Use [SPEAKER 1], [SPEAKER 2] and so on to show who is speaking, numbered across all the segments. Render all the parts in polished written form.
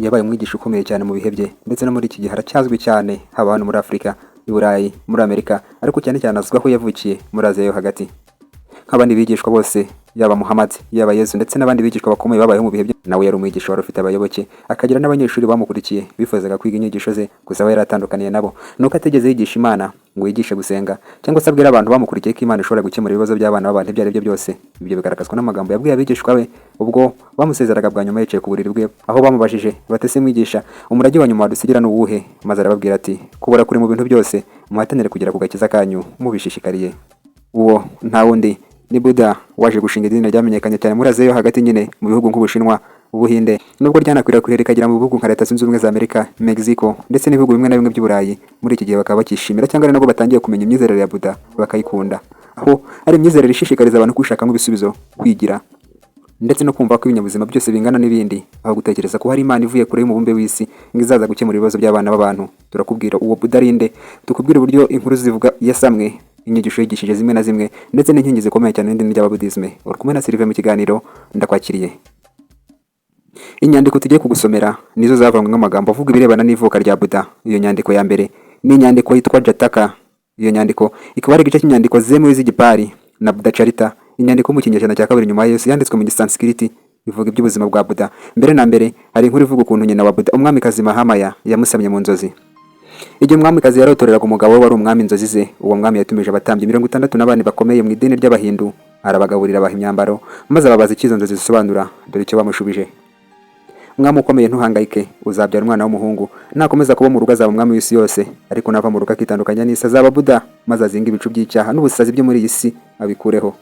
[SPEAKER 1] Yabaye umwigisha ukomeye cyane mu bihe bye, ndetse no muri iki gihe aracyazwi cyane, haba hano muri Afurika, i Burayi, muri Amerika, ariko cyane cyane azwi aho yavukiye muri Aziya yo hagati. Nk'abandi bigishwa bose, yaba Muhammad, yaba Yesu, ndetse n'abandi bigishwa bakomeye babayeho mu bihe bye, nawe yari umwigisha wari ufite abayoboke, akagira n'abanyeshuri bamukurikiye bifuzaga kwiga inyigisho ze. Gusa we yari atandukaniye nabo nuko atigeze yigisha Imana ngo yigishe gusenga cyangwa se abwire abantu bamukurikiye ko Imana ishobora gukemura ibibazo by'abana b'abantu ibyo ari byo byose. Ibyo bigaragazwa n'amagambo yabwiye abigishwa be ubwo bamusezeraga bwa nyuma yicaye ku buriri bwe, aho bamubajije bati: "Ese mwigisha, umurage wa nyuma wadusigira ni uwuhe?" Maze arababwira ati: "Kubura kuri mu bintu byose, muhatanire kugera ku gakiza kanyu mubishishikariye." Uwo nta wundi ni Buda, waje gushinga idini ryamenyekanye cyane muri Aziya yo hagati nyine, mu bihugu nk'Ubushinwa, Ubuhinde, nubwo ryanakwirakwiriye rikagera mu bihugu nka Leta Zunze Ubumwe za Amerika, Mexico, ndetse n'ibihugu bimwe na bimwe by'Uburayi. Muri iki gihe bakaba bakishimira, cyangwa ari nabwo batangiye kumenya imyizerere ya Buda bakayikunda, aho ari imyizerere ishishikariza abantu kwishakamo ibisubizo, kwigira, ndetse no kumva ko ibinyabuzima byose bingana n'ibindi, aho gutekereza ko hari Imana ivuye kure y'umubumbe w'isi ngo izaza gukemura ibibazo by'abana b'abantu. Turakubwira uwo Buda ari nde, tukubwira uburyo inkuru zivuga yasamwe, inyigisho yigishije zimwe na zimwe, ndetse n'inkingi zikomeye cyane n'idini ry'Ababudisme. Uri kumwe na Sylvain mu kiganiro, ndakwakiriye. Inyandiko tugiye kugusomera nizo zavanywe nk'amagambo avuga ibirebana n'ivuka rya Buda. Iyo nyandiko ya mbere ni inyandiko yitwa Jataka. Iyo nyandiko ikaba ari igice cy'inyandiko zemewe z'Igipali na Buddha Charita, inyandiko mu kinyejana cya kabiri nyuma ya Yesu, yanditswe mu Gisanskiriti, ivuga iby'ubuzima bwa Buda. Mbere na mbere hari inkuru ivuga ukuntu nyina wa Buda, umwamikazi Mahamaya, yamusamye mu nzozi. Igihe umwamikazi yarotoreraga umugabo we wari umwami inzozi ze, uwo mwami yatumije abatambyi 64 bakomeye mu idini ry'Abahindu, arabagaburira, abaha imyambaro, maze ababaza icyo izo nzozi zisobanura. Dore icyo bamushubije: "Mwami ukomeye, ntuhangayike, uzabyara umwana w'umuhungu. Nakomeza kuba mu rugo azaba umwami w'isi yose, ariko nava mu rugo akitandukanya n'isi azaba Buda, maze azinga ibicu by'icyaha n'ubusazi byo muri iyi si abikureho."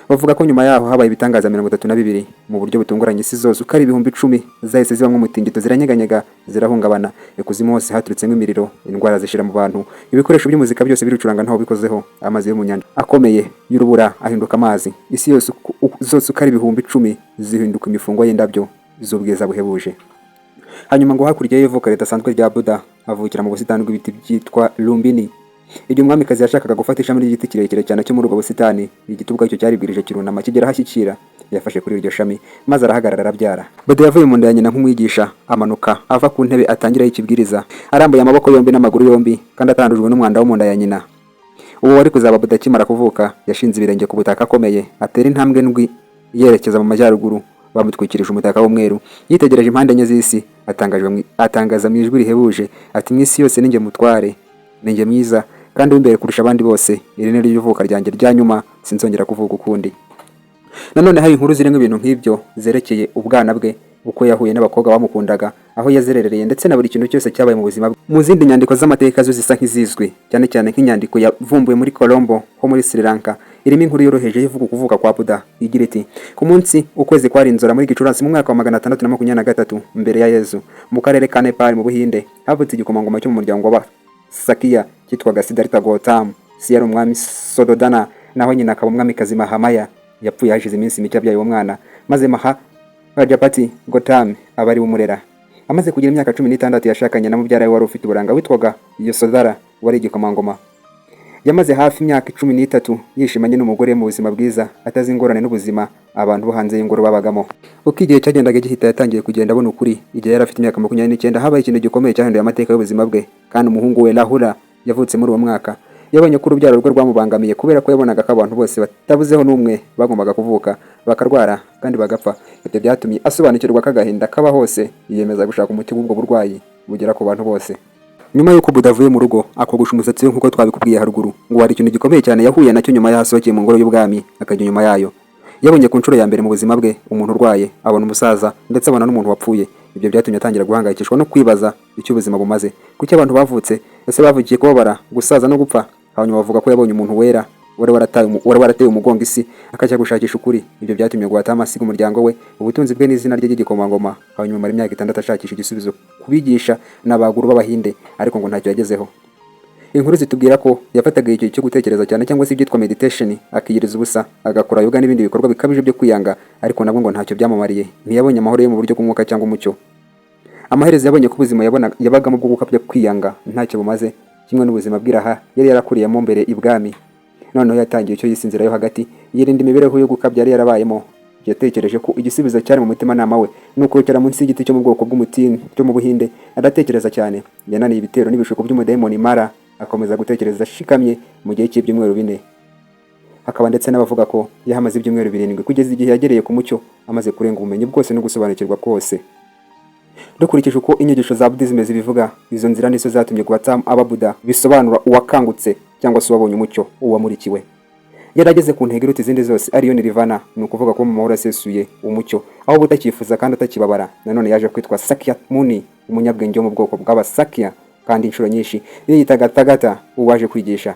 [SPEAKER 1] Bavuga ko nyuma yaho habaye ibitangaza 32 mu buryo butunguranye. Isi zose uko ari 10,000 zahise zibamo umutingito, ziranyeganyega, zirahungabana. Ikuzimu hose haturutsemo imiriro, indwara zishira mu bantu, ibikoresho by'umuzika byose biricuranga ntaho bikozeho, amazi yo mu nyanja akomeye y'urubura ahinduka amazi, isi yose zose uko ari 10,000 zihinduka imifungo y'indabyo z'ubwiza buhebuje. Hanyuma ngo hakurya y'ivuka ridasanzwe rya Buda, avukira mu busitani bw'ibiti byitwa Lumbini. Igihe umwamikazi yashakaga gufata ishami ry'igiti kirekire cyane cyo muri ubwo busitani, igiti ubwacyo cyaribwirije kirunama kigera aho ashyikira. Yafashe kuri iryo shami maze arahagarara, arabyara. Buda yavuye mu nda ya nyina nk'umwigisha, amanuka ava ku ntebe atangiraho ikibwiriza, arambuye amaboko yombi n'amaguru yombi, kandi atandujwe n'umwanda wo mu nda ya nyina. Uwo wari kuzaba Buda akimara kuvuka yashinze ibirenge ku butaka akomeye, atera intambwe ndwi yerekeza mu majyaruguru. Bamutwikirije umutaka w'umweru. Yitegereje impande enye z'isi, atangaza mu ijwi rihebuje ati: "Mu isi yose ninjye mutware, ninjye mwiza kandi w'imbere kurusha abandi bose. Iri ni ryo vuka ryanjye rya nyuma, sinzongera kuvuga ukundi." Nanone hari inkuru zirimo ibintu nk'ibyo zerekeye ubwana bwe, uko yahuye n'abakobwa bamukundaga, aho yazerereye, ndetse na buri kintu cyose cyabaye mu buzima bwe. Mu zindi nyandiko z'amateka zo zisa nk'izizwi cyane cyane, nk'inyandiko yavumbuwe muri Colombo ho muri Sri Lanka, irimo inkuru yoroheje ivuga ukuvuka kwa Buda, igira iti: "Ku munsi ukwezi kwari inzora muri Gicurasi mu mwaka wa 623 mbere ya Yezu, mu karere ka Nepal mu Buhinde, havutse igikomangoma cyo mu muryango wa Sakya cyitwaga Siddhartha Gautama. Se yari umwami Sododana, naho nyina akaba umwamikazi Mahamaya. Yapfuye hashize iminsi mike abyaye uwo mwana, maze Maha Prajapati Gautama aba ari we umurera. Amaze kugira imyaka 16 yashakanye na mubyara we wari ufite uburanga witwaga Yasodhara, wari igikomangoma. Yamaze hafi imyaka 13 yishimanye n'umugore mu buzima bwiza, atazi ingorane n'ubuzima abantu bo hanze y'ingoro babagamo. Uko igihe cyagendaga gihita, yatangiye kugenda abona ukuri. Igihe yari afite imyaka 29 habaye ikintu gikomeye cyahinduye amateka y'ubuzima bwe, kandi umuhungu we Rahula yavutse muri uwo mwaka. Yabonye ko urubyaro rwe rwamubangamiye, kubera ko yabonaga ko abantu bose batabuzeho n'umwe bagombaga kuvuka, bakarwara kandi bagapfa. Ibyo byatumye asobanukirwa ko agahinda kaba hose, yiyemeza gushaka umuti w'ubwo burwayi bugera ku bantu bose. Nyuma y'uko Buda avuye mu rugo akogosha umusatsi we nk'uko twabikubwiye haruguru, ngo hari ikintu gikomeye cyane yahuye nacyo nyuma y'aho asohokeye mu ngoro y'ubwami akajya inyuma yayo. Yabonye ku nshuro ya mbere mu buzima bwe umuntu urwaye, abona umusaza, ndetse abona n'umuntu wapfuye. Ibyo byatumye atangira guhangayikishwa no kwibaza icyo ubuzima bumaze. Kuki abantu bavutse? Ese bavukiye kubabara, gusaza no gupfa? Hanyuma bavuga ko yabonye umuntu wera wari warateye umugongo isi akajya gushakisha ukuri. Ibyo byatumye Gautama asiga umuryango we, ubutunzi bwe n'izina rye ry'igikomangoma, hanyuma amara imyaka 6 ashakisha igisubizo kubigisha n'abaguru b'Abahinde, ariko ngo ntacyo yagezeho. Inkuru zitubwira ko yafataga igihe cyo gutekereza cyane, cyangwa se ibyitwa meditation, akiyiriza ubusa, agakora yoga n'ibindi bikorwa bikabije byo kwiyanga, ariko nabwo ngo ntacyo byamumariye. Ntiyabonye amahoro yo mu buryo bw'umwuka cyangwa umucyo. Amaherezo yabonye ko ubuzima yabagamo bwo gukabya kwiyanga ntacyo bumaze, kimwe n'ubuzima bw'iraha yari yarakuriyemo mbere ibwami. Noneho yatangiye icyo yise inzira yo hagati, yirinda imibereho yo gukabya yari yarabayemo. Yatekereje ko igisubizo cyari mu mutimanama we, nuko yicara munsi y'igiti cyo mu bwoko bw'umutini cyo mu Buhinde, aratekereza cyane. Yananiye ibitero n'ibishuko by'umudayimoni Mara, akomeza gutekereza ashikamye mu gihe cy'ibyumweru 4. Hakaba ndetse n'abavuga ko yahamaze ibyumweru 7, kugeza igihe yagereye ku mucyo, amaze kurenga ubumenyi bwose no gusobanukirwa kose. Dukurikije uko inyigisho za Buddhism zibivuga, izo nzira nizo zatumye Gautama aba Buddha, bisobanura uwakangutse cyangwa se uwabonye umucyo, uwamurikiwe. Yari ageze ku ntego iruta izindi zose, ariyo nirvana, ni ukuvuga ko mu mahoro asesuye, umucyo, aho uba utakifuza kandi utakibabara. Nanone yaje kwitwa Sakya Muni, umunyabwenge wo mu bwoko bw'Abasakya, kandi inshuro nyinshi yiyitaga Tathagata, uwaje kwigisha.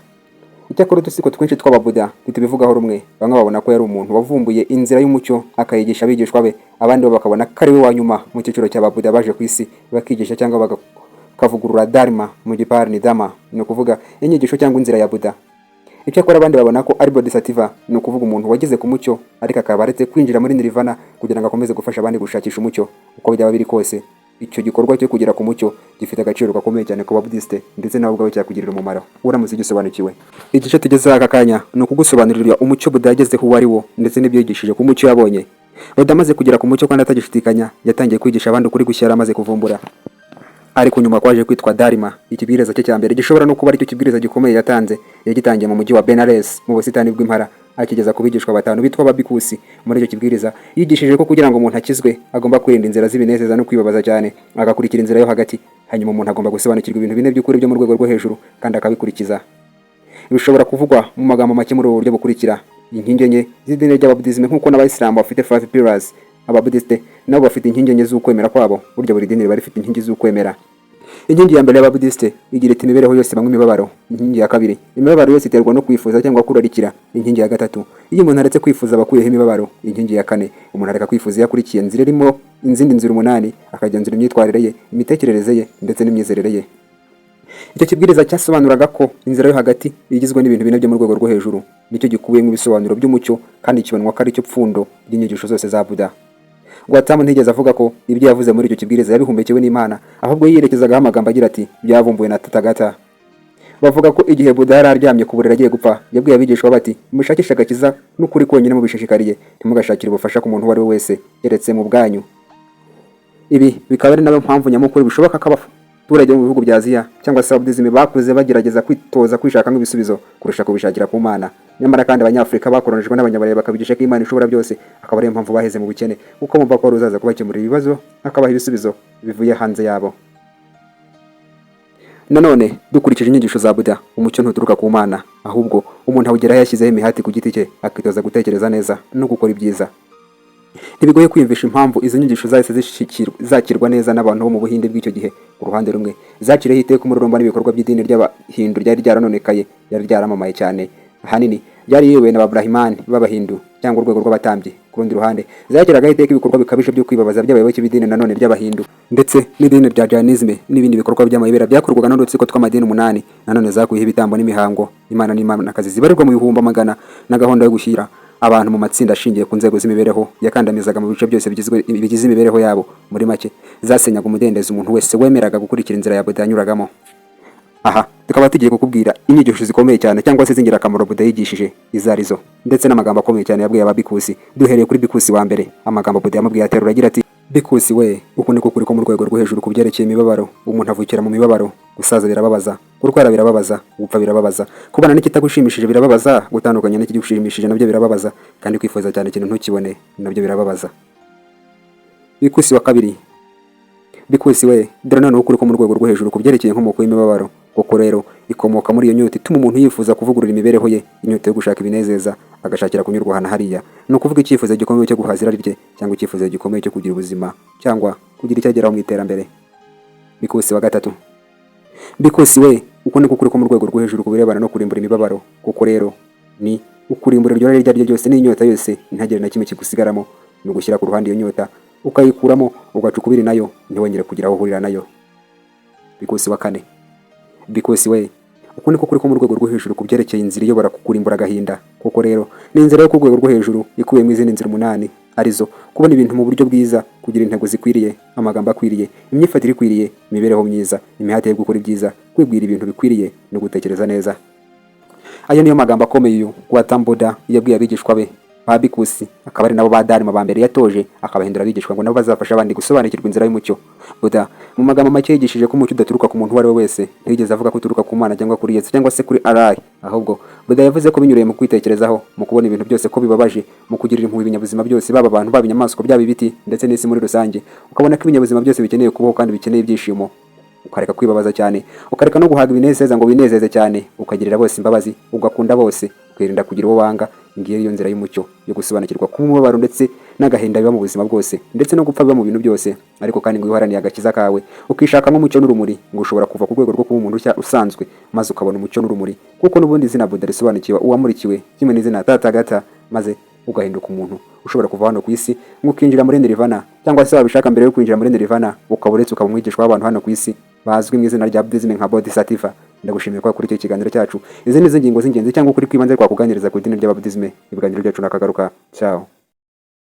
[SPEAKER 1] Icyakora udutsiko twinshi tw'Ababuda ntitubivugaho rumwe. Bamwe babona ko yari umuntu wavumbuye inzira y'umucyo, akayigisha abigishwa be. Abandi bo bakabona ko ari we wa nyuma mu cyiciro cy'Ababuda baje ku isi bakigisha cyangwa bakavugurura Dharma, mu Gipali ni Dhamma, ni ukuvuga inyigisho cyangwa inzira ya Buda. Icyakora abandi babona ko ari Bodhisattva, ni ukuvuga umuntu wageze ku mucyo ariko akaba aretse kwinjira muri nirvana kugira ngo akomeze gufasha abandi gushakisha umucyo. Uko byaba biri kose, icyo gikorwa cyo kugera ku mucyo gifite agaciro gakomeye cyane ku Babudisite, ndetse nawe ubwawe cyakugirira umumaro uramutse ugisobanukiwe. Igice tugezeho aka kanya ni ukugusobanurira umucyo Buda yagezeho uwo ari wo, ndetse n'ibyo yigishije ku mucyo yabonye. Buda amaze kugera ku mucyo kandi atagishidikanya, yatangiye kwigisha abandi ukuri gushya yari amaze kuvumbura, ariko nyuma kwaje kwitwa Dharma. Ikibwiriza cye cya mbere, gishobora no kuba aricyo kibwiriza gikomeye yatanze, yagitangiye mu mujyi wa Benares, mu busitani bw'impara, akigeza ku bigishwa batanu bitwa Ababikusi. Muri icyo kibwiriza yigishije ko kugira ngo umuntu akizwe agomba kwirinda inzira z'ibinezeza no kwibabaza cyane, agakurikira inzira yo hagati. Hanyuma umuntu agomba gusobanukirwa ibintu bine by'ukuri byo mu rwego rwo hejuru kandi akabikurikiza. Bishobora kuvugwa mu magambo make muri ubu buryo bukurikira: inkingi enye z'idini ry'Ababudisme. Nk'uko n'Abayisilamu bafite five pillars, Ababudisite nabo bafite inkingi enye z'ukwemera kwabo. Burya buri dini riba rifite inkingi z'ukwemera. Inkingi ya mbere y'Ababudisite igira iti: "Imibereho yose ibamo imibabaro." Inkingi ya kabiri: "Imibabaro yose iterwa no kwifuza cyangwa kurarikira." Inkingi ya gatatu: "Iyo umuntu aretse kwifuza aba akuyeho imibabaro." Inkingi ya kane: "Umuntu areka kwifuza iyo akurikiye inzira irimo izindi nzira umunani, akagenzura imyitwarire ye, imitekerereze ye ndetse n'imyizerere ye." Icyo kibwiriza cyasobanuraga ko inzira yo hagati igizwe n'ibintu bine byo mu rwego rwo hejuru, nicyo gikubiyemo ibisobanuro by'umucyo, kandi kibonwa ko ari cyo pfundo ry'inyigisho zose za Buda. Gautama ntiyigeze avuga ko ibyo yavuze muri icyo kibwiriza yabihumekewe n'Imana, ahubwo yiyerekezagaho amagambo agira ati: "Byavumbuwe na Tathagata." Bavuga ko igihe Buda yari aryamye ku buriri agiye gupfa, yabwiye abigishwa bati: "Mushakishe agakiza n'ukuri konyine mubishishikariye, ntimugashakire ubufasha ku muntu uwo ari we wese keretse mu bwanyu." Ibi bikaba ari nayo mpamvu nyamukuru bishoboka ko abaturage bo mu bihugu bya Aziya cyangwa se Abudizimi bakuze bagerageza kwitoza kwishakamo ibisubizo kurusha kubishakira ku Mana. Nyamara kandi Abanyafurika bakoronijwe n'Abanyaburayi bakabigisha ko Imana ishobora byose, akaba ariyo mpamvu baheze mu bukene, kuko bumva ko wari uzaza kubakemurira ibibazo akabaha ibisubizo bivuye hanze yabo. Nanone dukurikije inyigisho za Buda, umucyo ntuturuka ku Mana, ahubwo umuntu awugeraho yashyizeho imihati ku giti cye, akitoza gutekereza neza no gukora ibyiza. Ntibigoye kwiyumvisha impamvu izo nyigisho zahise zakirwa neza n'abantu bo mu Buhinde bw'icyo gihe. Ku ruhande rumwe, zaciriyeho iteka umururumba n'ibikorwa by'idini ry'Abahindu ryari ryaranonekaye, ryari ryaramamaye cyane, ahanini ryari riyobowe na Babrahimani b'Abahindu cyangwa urwego rw'abatambyi. Ku rundi ruhande, zakiragaho iteka ibikorwa bikabije byo kwibabaza by'abayoboke b'idini nanone ry'Abahindu, ndetse n'idini rya Jainism, n'ibindi bikorwa by'amayobera byakorwaga n'udutsiko tw'amadini umunani. Nanone zakuyeho ibitambo n'imihango imana n'imanakazi zibarirwa mu bihumbi amagana, na gahunda yo gushyira abantu mu matsinda ashingiye ku nzego z'imibereho yakandamizaga mu bice byose bigize imibereho yabo. Muri make, zasenyaga umudendezo umuntu wese wemeraga gukurikira inzira ya Buda yanyuragamo. Aha tukaba tugiye kukubwira inyigisho zikomeye cyane cyangwa se z'ingirakamaro Buda yigishije izo arizo, ndetse n'amagambo akomeye cyane yabwiye Ababikusi. Duhereye kuri Bikusi wa mbere, amagambo Buda yamubwiye aterura agira ati: "Bikusi we, uku niko kuri ko mu rwego rwo hejuru ku byerekeye imibabaro. Umuntu avukira mu mibabaro. Gusaza birababaza, kurwara birababaza, gupfa birababaza, kubana n'ikitagushimishije birababaza, gutandukanya n'ikigushimishije nabyo birababaza, kandi kwifuza cyane ikintu ntukibone nabyo birababaza." Bikusi wa kabiri: "Bikusi we, dore noneho ukuri ko mu rwego rwo hejuru ku byerekeye inkomoko y'imibabaro. Koko rero ikomoka muri iyo nyota ituma umuntu yifuza kuvugurura imibereho ye, inyota yo gushaka ibinezeza, agashakira kunyurwa ahantu hariya, ni ukuvuga icyifuzo gikomeye cyo guhaza irari rye, cyangwa icyifuzo gikomeye cyo kugira ubuzima cyangwa kugira icyo ageraho mu iterambere." Bikusi wa gatatu: "Bikusi we, uko niko kuri ko mu rwego rwo hejuru ku birebana no kurimbura imibabaro. Kuko rero ni ukurimbura iryo rari iryo ari ryo ryose n'inyota yose, ntihagire na kimwe kigusigaramo. Ni ugushyira ku ruhande iyo nyota, ukayikuramo, ugaca ukubiri nayo, ntiwongere kugira aho uhurira nayo." Bikusi wa kane: "Bikusi we, uku niko kuri ko mu rwego rwo hejuru ku byerekeye inzira iyobora ku kurimbura agahinda. Koko rero ni inzira yo ku rwego rwo hejuru ikubiyemo izindi nzira umunani, arizo: kubona ibintu mu buryo bwiza, kugira intego zikwiriye, amagambo akwiriye, imyifatire ikwiriye, imibereho myiza, imihate yo gukora ibyiza, kwibwira ibintu bikwiriye no gutekereza neza." Ayo niyo magambo akomeye uyu Gautama Buddha yabwiye abigishwa be. Ba bhikkhus, akaba ari nabo ba Dharma ba mbere yatoje, akabahindura abigishwa ngo nabo bazafashe abandi gusobanukirwa inzira y'umucyo. Buddha mu magambo make yigishije ko umucyo udaturuka ku muntu uwo ari we wese. Ntiyigeze avuga ko uturuka ku Mana cyangwa kuri Yesu cyangwa se kuri Allah. Ahubwo Buddha yavuze ko binyuriye mu kwitekerezaho, mu kubona ibintu byose ko bibabaje, mu kugirira impuhwe ibinyabuzima byose, baba abantu, baba inyamaswa, byaba ibiti ndetse n'isi muri rusange, ukabona ko ibinyabuzima byose bikeneye kubaho kandi bikeneye ibyishimo, ukareka kwibabaza cyane, ukareka no guhaga ibinezeza ngo winezeze cyane, ukagirira bose imbabazi, ugakunda bose, ukirinda kugira uwo wanga. Ngiyo iyo nzira y'umucyo yo gusobanukirwa kuba umubabaro ndetse n'agahinda biba mu buzima bwose, ndetse no gupfa biba mu bintu byose. Ariko kandi ngo iyo uharaniye agakiza kawe, ukishakamo umucyo n'urumuri, ngo ushobora kuva ku rwego rwo kuba umuntu ushya usanzwe, maze ukabona umucyo n'urumuri, kuko n'ubundi izina Buddha risobanukiwe uwamurikiwe, kimwe n'izina Tathagata, maze ugahinduka umuntu ushobora kuva hano ku isi ngo ukinjira muri Nirvana, cyangwa se wabishaka mbere yo kwinjira muri Nirvana ukaba uretse ukaba umwigishwa w'abantu hano ku isi bazwi mu izina rya Buddhism nka Bodhisattva. Ndagushimiye ko kuri icyo kiganiro cyacu. Izi ni zo ngingo z'ingenzi cyangwa ukuri kwibanze twakuganiriza ku idini ry'Ababuddhism. Ibiganiro byacu nakagaruka. Ciao.